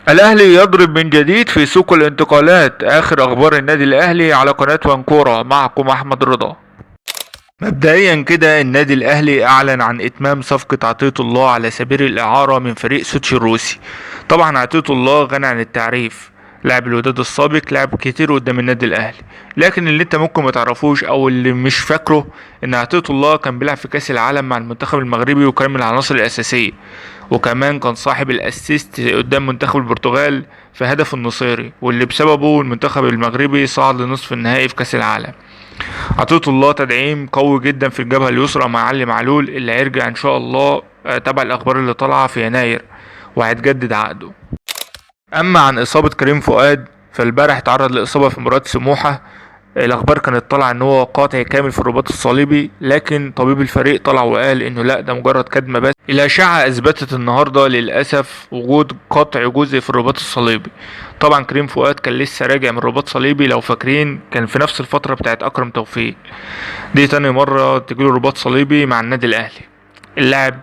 الأهلي يضرب من جديد في سوق الانتقالات. آخر أخبار النادي الأهلي على قناة وانكورة، معكم أحمد رضا. مبدئيا كده النادي الأهلي أعلن عن إتمام صفقة عطية الله على سبيل الإعارة من فريق سوتشي الروسي. طبعا عطية الله غني عن التعريف، لاعب الوداد السابق، لعب كتير قدام النادي الأهلي، لكن اللي انت ممكن ما تعرفوش او اللي مش فاكره ان عطية الله كان بيلعب في كأس العالم مع المنتخب المغربي وكان من العناصر الأساسية، وكمان كان صاحب ال assist قدام منتخب البرتغال في هدف النصيري واللي بسببه المنتخب المغربي صعد لنصف النهائي في كأس العالم. عطية الله تدعيم قوي جدا في الجبهة اليسرى مع علي معلول اللي هيرجع ان شاء الله تبع الاخبار اللي طالعة في يناير وهيتجدد عقده. اما عن اصابة كريم فؤاد فالبارح تعرض لاصابة في مباراة سموحة، الاخبار كانت طالعة ان هو قاطع كامل في الرباط الصليبي، لكن طبيب الفريق طلع وقال انه لا، ده مجرد كدمة بس. الاشعة اثبتت النهاردة للاسف وجود قطع جزء في الرباط الصليبي. طبعا كريم فؤاد كان لسه راجع من رباط صليبي، لو فاكرين كان في نفس الفترة بتاعت اكرم توفيق، دي تاني مرة تجيله رباط صليبي مع النادي الاهلي. اللاعب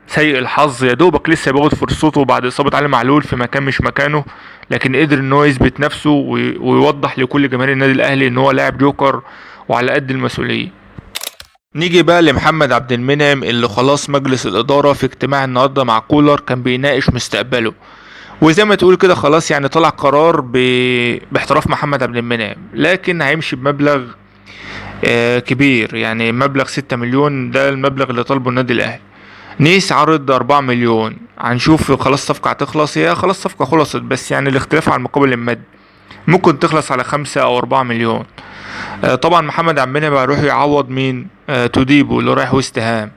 سيء الحظ، يا دوبك لسه بياخد فرصته بعد اصابة علي معلول في مكان مش مكانه، لكن قدر ان هو يثبت نفسه ويوضح لكل جماهير النادي الاهلي ان هو لاعب جوكر وعلى قد المسؤولية. نيجي بقى لمحمد عبد المنعم اللي خلاص مجلس الادارة في اجتماع النهارده مع كولر كان بيناقش مستقبله، وزي ما تقول كده خلاص يعني طلع قرار باحتراف محمد عبد المنعم، لكن هيمشي بمبلغ كبير، يعني مبلغ 6 مليون، ده المبلغ اللي طالبه النادي الاهلي. نيس عرض 4 مليون، هنشوف خلاص الصفقة هتخلص، هي خلاص الصفقة خلصت، بس يعني الاختلاف على المقابل المادي ممكن تخلص على 5 أو 4 مليون. طبعا محمد عبد المنعم هيروح يعوض مين؟ توديبو اللي رايح ويست هام.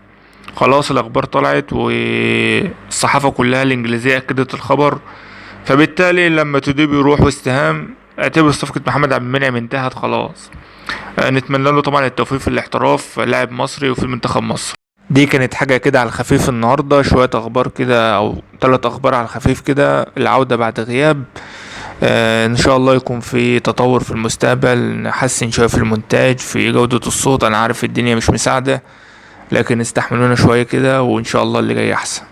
خلاص الأخبار طلعت والصحافة كلها الإنجليزية أكدت الخبر، فبالتالي لما توديبو يروح ويست هام اعتبر صفقة محمد عبد المنعم انتهت خلاص. نتمنى له طبعا التوفيق في الاحتراف، لاعب مصري وفي منتخب مصر. دي كانت حاجة كده على الخفيف النهاردة، شوية أخبار كده أو 3 أخبار على الخفيف كده، العودة بعد غياب. إن شاء الله يكون في تطور في المستقبل، نحسن شوية في المونتاج، في جودة الصوت. أنا عارف الدنيا مش مساعدة، لكن استحملونا شوية كده وإن شاء الله اللي جاي أحسن.